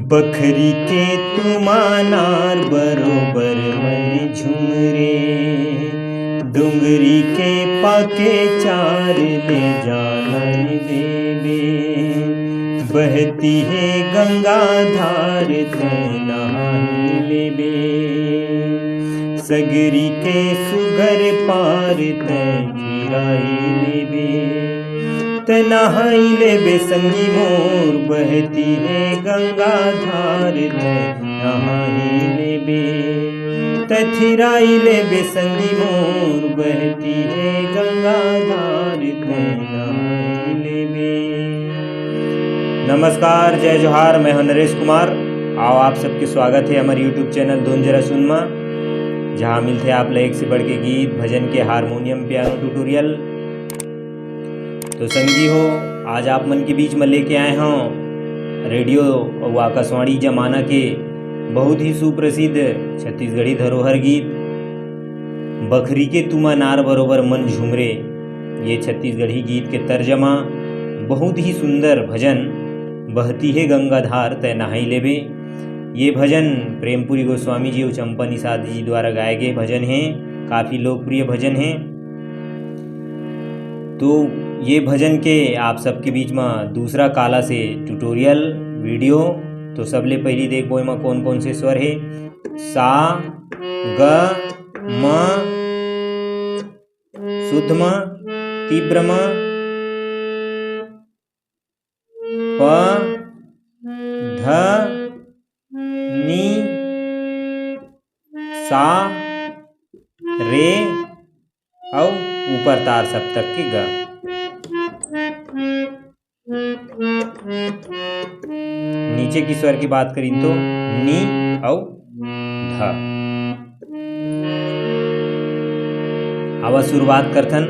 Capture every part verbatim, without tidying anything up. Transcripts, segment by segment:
बखरी के तुमा नार बरोबर मन झुमरे, डोंगरी के पाके चार ले जालन देबे। बहती हे गंगा धार तैं नहाई लेबे, सगरी के सुघर पार तैं फिराई लेबे। तैं नहाई लेबे संगी मोर, बहती हे गंगा धार तैं नहाई लेबे। तैं थिराई लेबे संगी मोर, बहती हे गंगा धार तैं नहाई लेबे। नमस्कार, जय जोहार, मैं हूं नरेश कुमार। आओ, आप सबके स्वागत हे हमर YouTube चैनल धुन जरा सुन मा, जहां मिलथे आप ला एक से बढ़ के गीत, भजन के हारमोनियम, पियानो ट्यूटोरियल। तो संगी हो, आज आप मन के बीच में लेके आए हंव रेडियो अउ आकाशवाणी जमाना के बहुत ही सुप्रसिद्ध छत्तीसगढ़ी धरोहर गीत बखरी के तुमा नार बरोबर मन झुमरे। ये छत्तीसगढ़ी गीत के तर्जमा, बहुत ही सुंदर भजन बहती हे गंगा धार तैं नहाई लेबे। ये भजन प्रेमपुरी गोस्वामी जी अउ चंपा निषाद जी द्वारा गाए गए भजन हे, काफी लोकप्रिय भजन हे। तो ये भजन के आप सबके बीच में दूसरा काला से ट्यूटोरियल वीडियो। तो सबले पहली देखबो एमा कौन कौन से स्वर हे, सा, ग, म, शुद्ध म, तीव्र म, प, ध, नी, सा, रे अउ ऊपर तार सप्तक के ग। नीचे के स्वर की बात करी तो नी अउ ध। आवा शुरुआत करथन।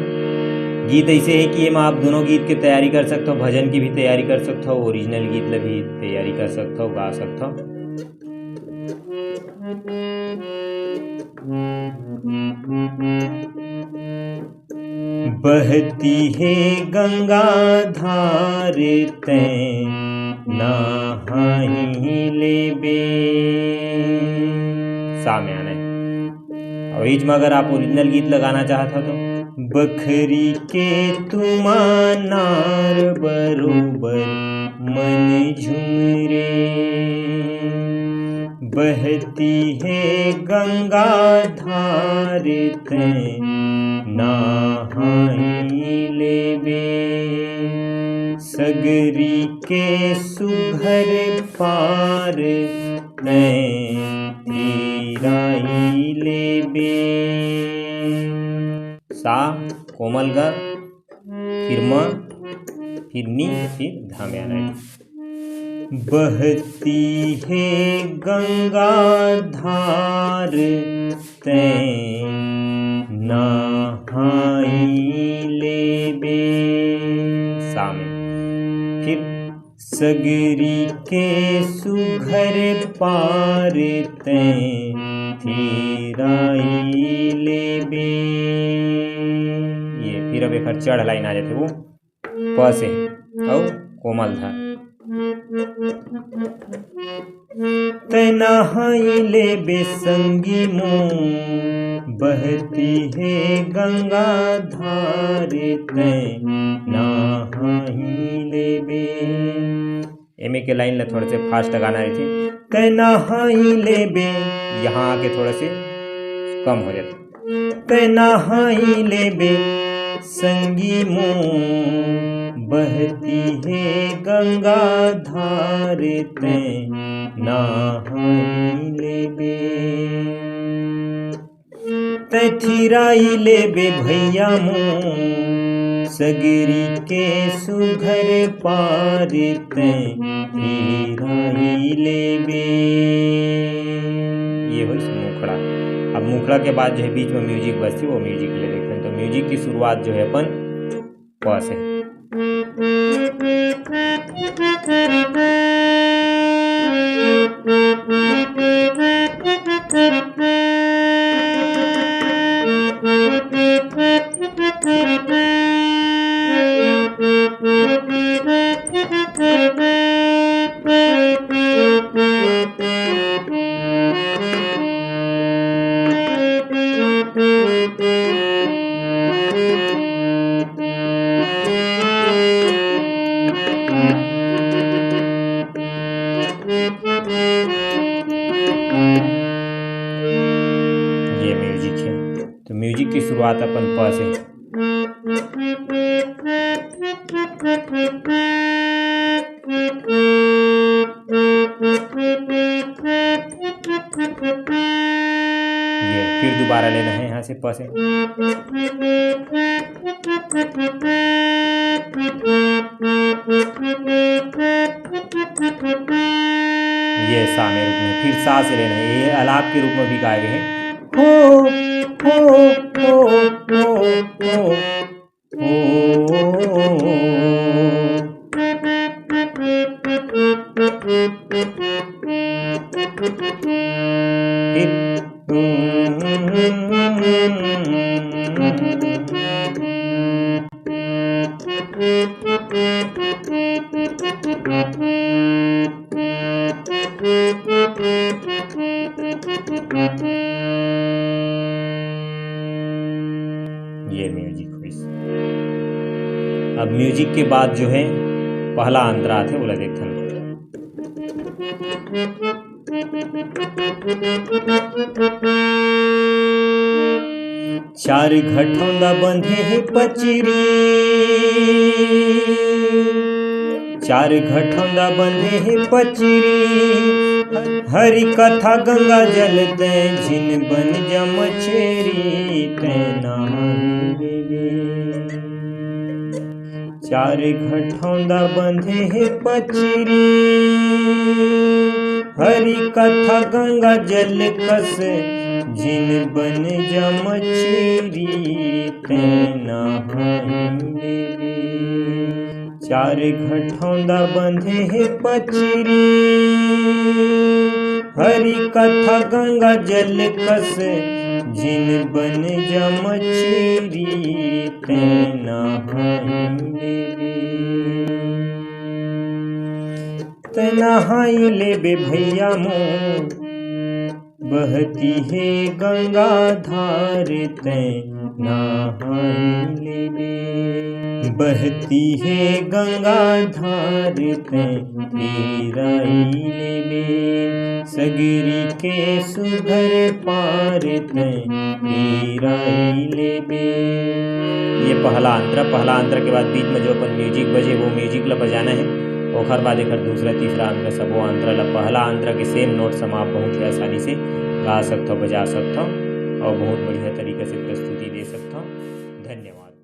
गीत ऐसे है कि एमा आप दोनों गीत के तैयारी कर सकते हो, भजन की भी तैयारी कर सकते हो, ओरिजिनल गीत ला भी तैयारी कर सकते हो, गा सकते हो। बहती है गंगा धार तैं नहाई लेबे। सा में आना है। और इच में अगर आप ओरिजिनल गीत लगाना चाहत हो तो बखरी के तुमा नार बरोबर मन झुमरे, बहती है गंगा धार तैं नहाई लेबे, सगरी के सुघर पार तैं फिराई लेबे। सा कोमल ग, फिर म, फिर नी, फिर ध में आना है। बहती है गंगा धार तैं नहाई लेबे। सा में। फिर सगरी के सुघर पार तैं फिराई लेबे। ये फिर अब एक चढ़ लाइन आ जाते वो प से अउ कोमल ध। तैं नहाई लेबे संगी मोर, बहती है गंगा धार तैं नहाई लेबे। एमे के लाइन ला थोड़ा से फास्ट गाना रहिथे। तैं नहाई लेबे, यहाँ आके थोड़ा से कम हो जाता। तैं नहाई लेबे संगी मोर, बहती है गंगा धार तैं नहाई लेबे। तैं थिराई लेबे भैया मोर, सगरी के सुघर पार तैं फिराई लेबे। ये होइस मुखड़ा। अब मुखड़ा के बाद जो है बीच में म्यूजिक बजती, वो म्यूजिक ले देखते हैं। तो म्यूजिक की शुरुआत जो है अपन प से। अपन प से। ये फिर दोबारा लेना है यहाँ से प से। ये सा में रुकना है, फिर सा से लेना है। ये आलाप के रूप में भी गाए गए हैं। हो, हो, हो, हो, हो। ये म्यूजिक होइस। अब म्यूजिक के बाद जो है पहला अंतरा आथे, ओला देखथन। चार घटौंदा बंधे हे पचरी, चार घटौंदा बंधे हे पचरी, हरि कथा गंगा जल तैं झिन बन जा मछरी, तैं नहा ले। चार घटौंदा बंधे हे पचरी, हरि कथा गंगा जल कस, झिन बन जा मछरी, तैं नहा ले। चार घटौंदा बंधे हे पचरी, हरि कथा गंगा जल कस, झिन बन जा मछरी, तैं नहाई लेबे। तैं नहाई लेबे भैया मोर, बहती हे गंगा धार तैं नहाई लेबे। बहती हे गंगा धार तैं हेराई लेबे। सगरी के सुघर पार तैं हेराई लेबे। ये पहला अंतरा, पहला अंतरा के बाद बीच में जो अपन म्यूजिक बजे, वो म्यूजिक ला बजाना है। ओखर बाद एकर दूसरा, तीसरा अंतरा, सबो अंतरा ला पहला अंतरा के सेम नोट समा आप बहुत ही आसानी से गा सकथव, बजा सकथव और बहुत बढ़िया तरीका से प्रस्तुति दे सकथव। धन्यवाद।